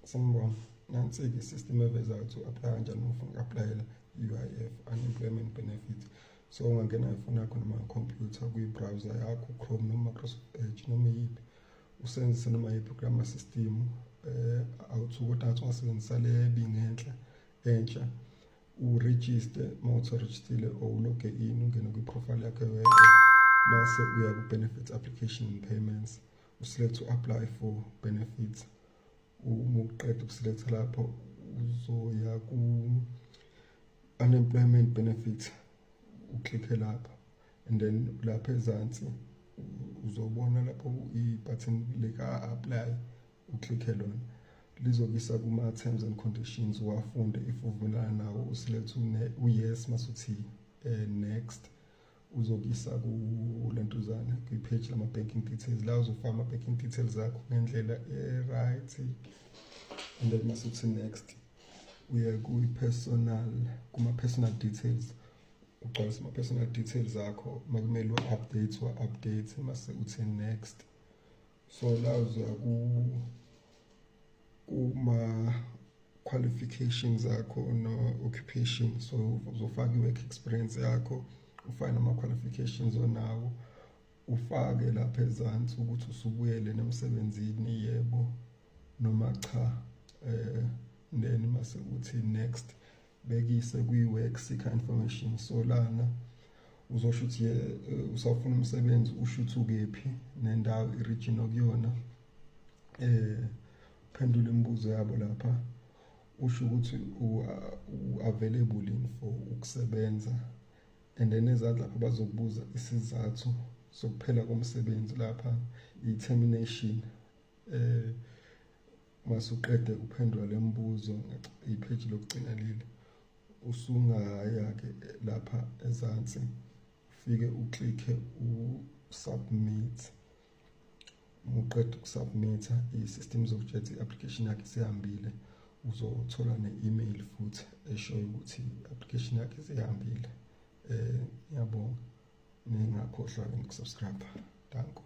Sanibona, nansi-ke i-system evezayo ukuthi u-apply kanjani uma ufuna uku-applyela i-UIF, unemployment benefit. So ungangena ngefoni yakho noma ngekhompyutha kwi-browser yakho, Chrome noma Microsoft Edge noma iyiphi, usebenzise noma yiphi kulama-system awuthu, kodwa ngathi ungasebenzisa le ebingenhla entsha, u-register. Uma uthi u-registerile or u-loge in, ungene kwi-profile yakho ye-UIF, mase uya ku-benefits application and payments, u-select u-apply for benefits. Uma uqeda uku-selecta lapho, uzoya ku-unemployment benefit, u-clicke lapho, and then lapha ezansi uzobona lapho i-button lika-apply, u-clicke lona, lizokuyisa kuma-terms and conditions, uwafunde. If uvumelana nawo, u-select u-yes, mase uthi next. Uzokuyisa kulentuzane, kwi-page lama-banking details, la uzofaka ama-banking details akho ngendlela e-right, and then mase uthi next. Uye kwi-personal, kuma-personal details, ugcwalise ama-personal details akho, makumele wa-update, wa-update, mase uthi next. So la uzoya ku kuma qualifications akho no-occupation, so uzofaka i-work experience yakho, ufake nama-qualifications onawo, ufake lapha ezansi ukuthi usubuyele nemsebenzini, yebo noma cha, then mase uthi next, bekise kwi-work seeker information. So lana uzosho ukuthi usafuna umsebenzi, usho ukuthi ukephi nendawo, i-region okuyona, phendula imibuzo yabo lapha, usho ukuthi u-available in for ukusebenza, and then ezansi lapha bazokubuza isizathu sokuphela komsebenzi, lapha i-termination. Masuqede uphendula le mbuzo, ipheji lokugcina leli, usungaya-ke lapha ezansi, ufike u-clicke u-submit. Uma uqeda uku-submitha, i-system izokutshela ukuthi i-application yakho isihambile. Uzothola ne-email futhi eshoyo ukuthi i-application yakho isihambile. Ngiyabonga, ningakhohlwa-ke noku-subscribe. Danko.